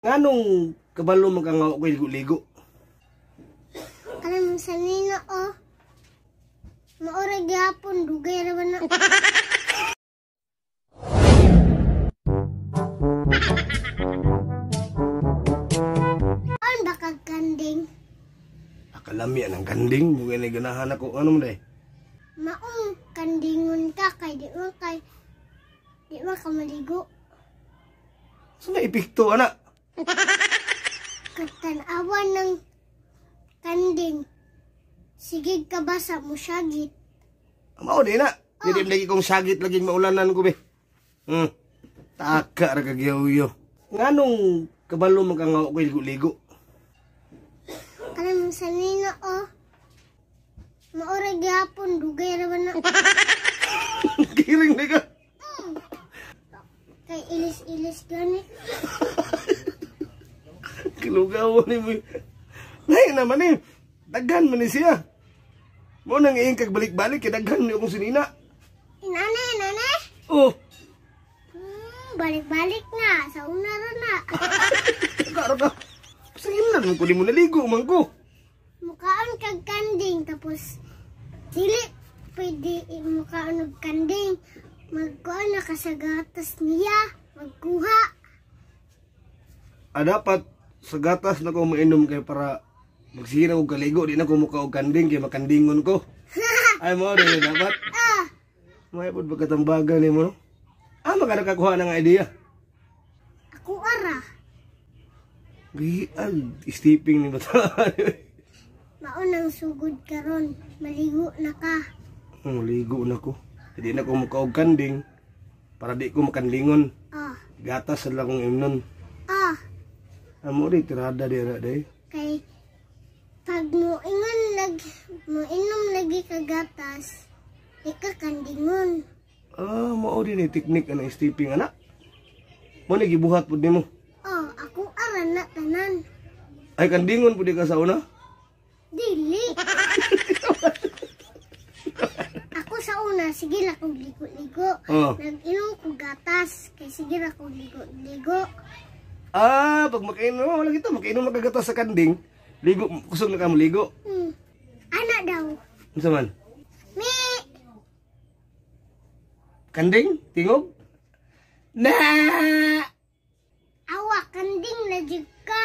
Nganong kabalo man ka nga wa ko'y ligo-ligo? Alam sa nina oh. Maura gyapon dugay ra ba na. An ba kag kanding? Akalami ang kanding, mugay na ganahan ako ano mo day. Maong kandingon ka kay di man ka maligo. Sa na epekto ana? Katanawa ng kanding. Sige ka ba sa musyagit? Mao di na. Dili oh. Lagi kong sagit laging maulanan ko be. Taka ra ka gyawyo. Nganong kabalo man ka nga wa ko'y ligo-ligo? Alam sa nina oh. Maura gyapon dugay ra ba na. Kiring ni ka. Kay ilis-ilis gani. Kilugaw ni mo. Nay naman eh. Daghan man ni siya. Mo nang iing kag balik-balik kay daghan ni akong sinina. Inane, inane. Oh. Balik-balik na sa una ra na. Karo ka. Sige na ko di mo naligo man ko. Mukaon kag kanding tapos dili pwede mukaon og kanding. Magkuan na ka sa gatas niya, magkuha. Ah, dapat sa gatas na ko mainom kay para magsige na kog kaligo, di na ko muka og kanding kay makandingon ko. Ay mo di dapat. Ah, May pud pagkatambagan nimo no. Ah, maka nakakuha ng idea. Ako ara. Giag stepping ni bata. Maunang sugod karon, maligo na ka. Ligo na ko. Di na ko muka og kanding para di ko makandingon. Ah, Gatas lang akong imnon. ah, Amo di tirada di ra day. Kay pag mo ingon lag mo inom lagi ka gatas, di ka kandingon. Ah, mao din ni teknik anang stepping ana. Mo ni gibuhat pud nimo. Oh, ako ara na tanan. Ay kandingon pud di ka sa una. Dili. Ako sa una, sige ra kog ligo-ligo. Oh. Nag-inom ko gatas, kay sige ra kog ligo-ligo. Ah, pag makainom, wala kita, makainom na kagatas sa kanding. Ligo, kusog na ka mo ligo. Ana daw. Unsa man? Mi! Kanding? Tingog? Na! Awa, kanding na jud ka.